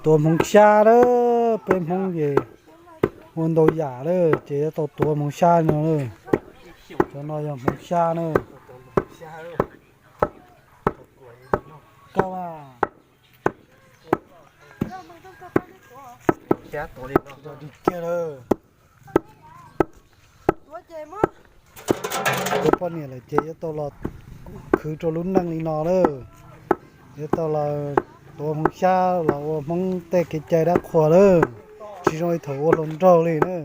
Tuav hmoov xyab lawm, peb Hmoob ces ua ntau yam lawm ces yuav tau tuav hmoov xyab no lawm. Cov no yog hmoov xyab na. Koj a, kiag lawm. Ua poj niam lawm ces yuav tau los khwv rau lub neej li no lawm. Yuav tau los tuav hmoov xyab los ua Hmoob tej kev cai dab qhuas lawm, tsis zoo li thaum ua hluas nraug li na.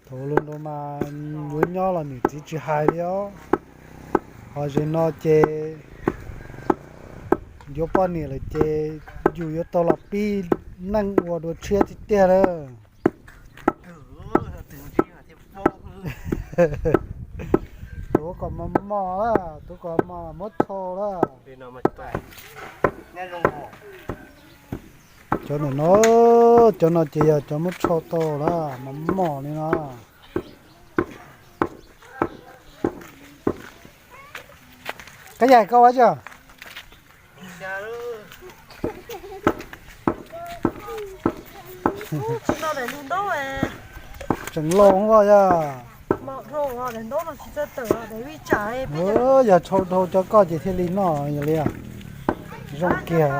Thaum ua hluas nraug mas yuav nyob los niam txiv tsis hais li os. Ho zaum no ces yuav poj niam lawm ces yus yuav tau los pib neej ua dua tshiab tiag tiag lawm. Tuav kom mos mos lawm, tuav kom mos muab tshau lawm. Cov ntawm no, cov no ces yog cov muab tshau tau lawm, mos mos li no. Koj yam koj ua tsi? Tseem laus os yog. Yog tshau dhau cov koj ces thiaj li noj yog li. Zoo kiag,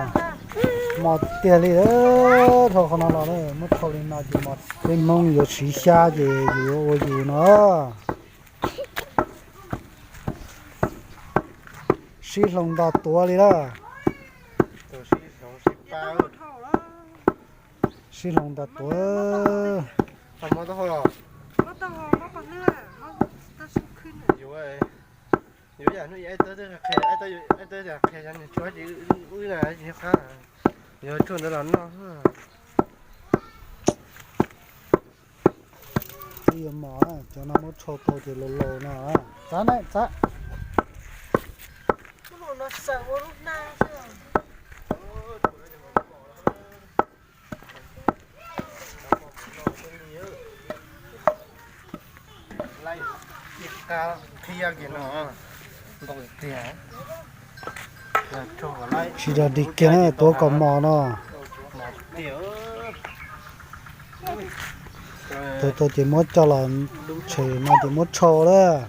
mos tiag li. Dhau qhov no los muab tshau li no ces mos. Peb Hmoob yuav siv xyab ces yus yuav ua yus no. Sib hloov nto tuav li lawm. Sib hloov nto tuav. Twb yuav mos, cov no muab tshau tau ces laus laus no. Txav na, txav. Tsis yog dig kiag na, tuav kom mos no. Tuav tau ces muab coj los tshem no ces muab tshau lawm.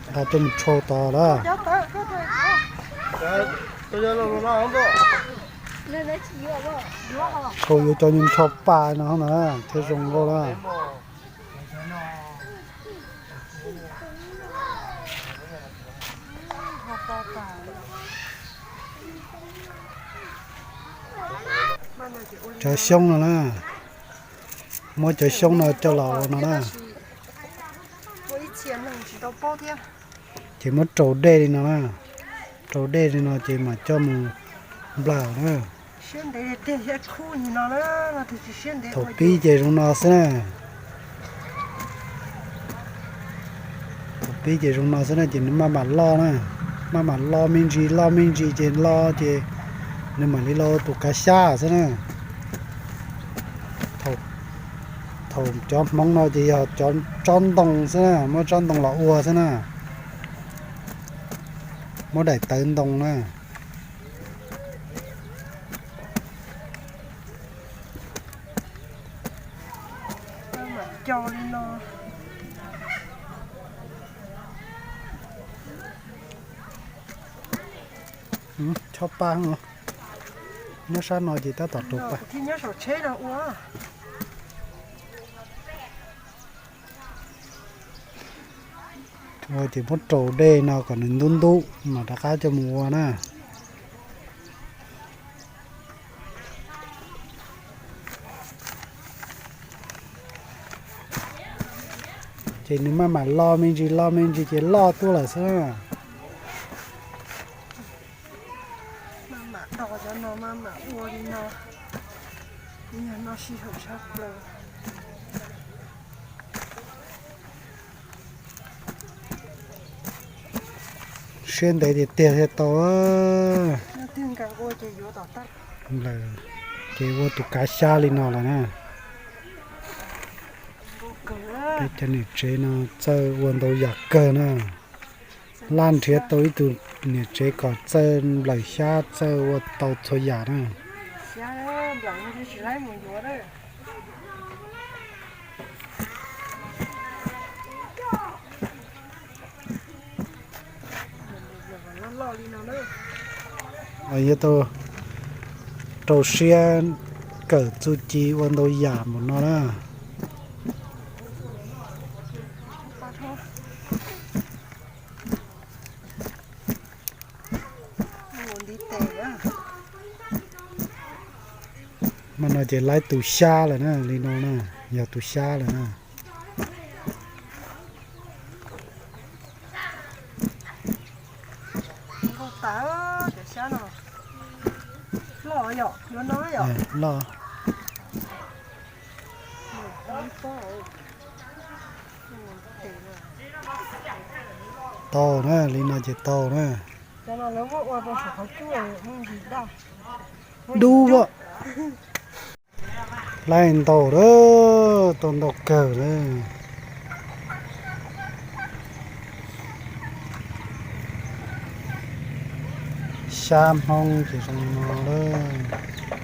Nqa coj mus tshau tod lawm. Tshau yuav cov nyuag ncho pa no na thiaj zoo nkauj na. Cov xyoob no na, muab cov xyoob no coj los ua no na. Ces muab rau dej li no na, rau dej li no ces mam coj mus nplawm na. Thaum pib ces zoo no xwb na. Thaum pib ces zoo no xwb na ces nws maj mam loj na, maj mam loj me ntsis loj me ntsis ces loj ces nws mam li los ua tus kav xyab xwb na. Thaum cov Hmoob no ces yog cov tsob ntoo xwb na, muab tsob ntoo los ua xwb na, muab daim tawv ntoo na. Chob paj, nyob sab no ces tab tom rau paj. Ua ces muab rau dej no kom nws ntub ntub mam rov qab coj mus ua na. Ces nws maj mam los me ntsis los me ntsis ces loj tuaj lawm xwb na. Maj mam do cov no maj mam ua li no, yog no sij hawm tshaj plaws. Siab ntev tiag tiag thiaj tau. Ces ua tus kav xyab li no lawm na. Peb cov niam tsev no txawj ua ntau yam kawg na. Laj nrhiav tau ib tug niam tsev kom txawj nplawm xyab, txawj ua tau txhua yam na. Yuav tau rau siab kawm txuj ci ua ntau yam npaum no na. Mas no ces laib tus xyab lawm na, li no na, yog tus xyab lawm na. Loj. Tau na, li no ces tau na. Dub as. Laib ntau lawm, tau ntau kawg lawm. Xyab Hmoob ces zoo no lawm.